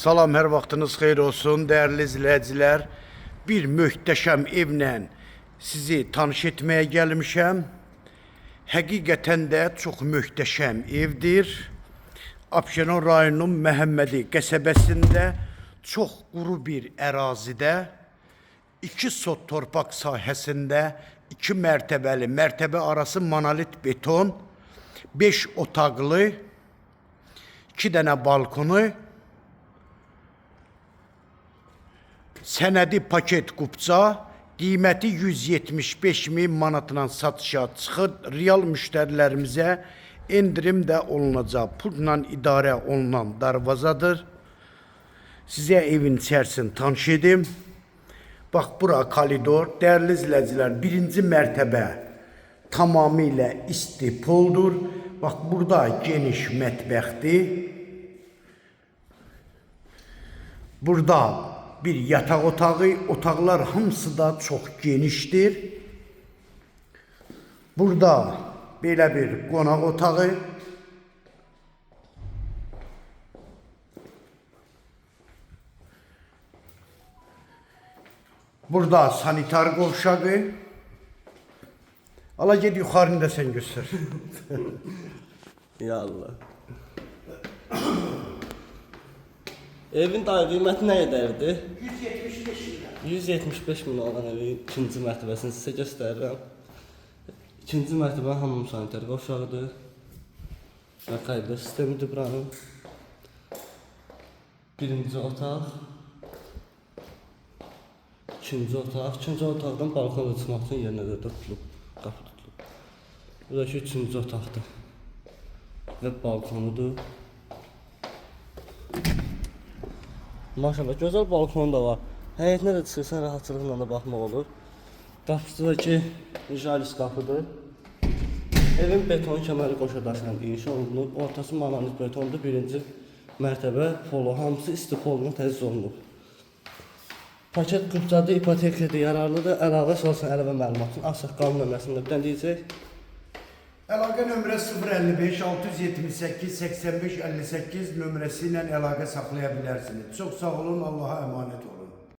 Salam, hər vaxtınız xeyir olsun, dəyərli izləyicilər. Bir möhtəşəm evlə sizi tanış etməyə gəlmişəm. Həqiqətən də çox möhtəşəm evdir. Abşeron rayonunun Məhəmmədi qəsəbəsində çox quru bir ərazidə 2 sot torpaq sahəsində 2 mərtəbəli, mərtəbə arası monolit beton, 5 otaqlı, 2 dənə balkonu, sənədi paket kupça, qiyməti 175 min manatla satışa çıxır. Real müştərilərimizə endirim də olunacaq. Pulla idarə olunan darvazadır. Sizə evin içərisini tanış edim. Bax, bura koridor. Dəyərli izləyicilər, birinci mərtəbə tamamilə isti poldur. Bax, burada geniş mətbəxdir. Burada bir yataq otağı, otaqlar hamısı da çox genişdir. Burada belə bir qonaq otağı. Burada sanitar qovşağı. Ala get yuxarını da sən göstər. Ya Allah. Evin dayı qiyməti nə qədərdir? 175 min. 175 min olan evin ikinci mərtəbəsini sizə göstərirəm. İkinci mərtəbə hamam sanitar qovşağıdır. Və koridor sistemidir buranın. Birinci otaq. İkinci otaq. İkinci otaqdan balkona çıxmaq üçün yer nəzərdə tutulub. Qapı tutulub. Bu da ki üçüncü otaqdır. Və balkonudur. Maşallah gözəl balkonu da var. Həyətinə də çıxırsan rahatçılıqla da baxmaq olur. Qapısı da ki jalis qapıdır. Evin beton kəməri qoşa daşla inşa olunub. Ortası monolit betondur. Birinci mərtəbə polo hamısı isti polla təchiz olunub. Paket kupçadır, ipotekadır, yararlıdır. Əlavə sorsan əlavə məlumatın ağsaqqal nömrəsində bir dənə deyəcək. Əlaqə nömrə 055 678 85 58 nömrəsi ilə əlaqə saxlaya bilərsiniz. Çox sağ olun, Allaha əmanət olun.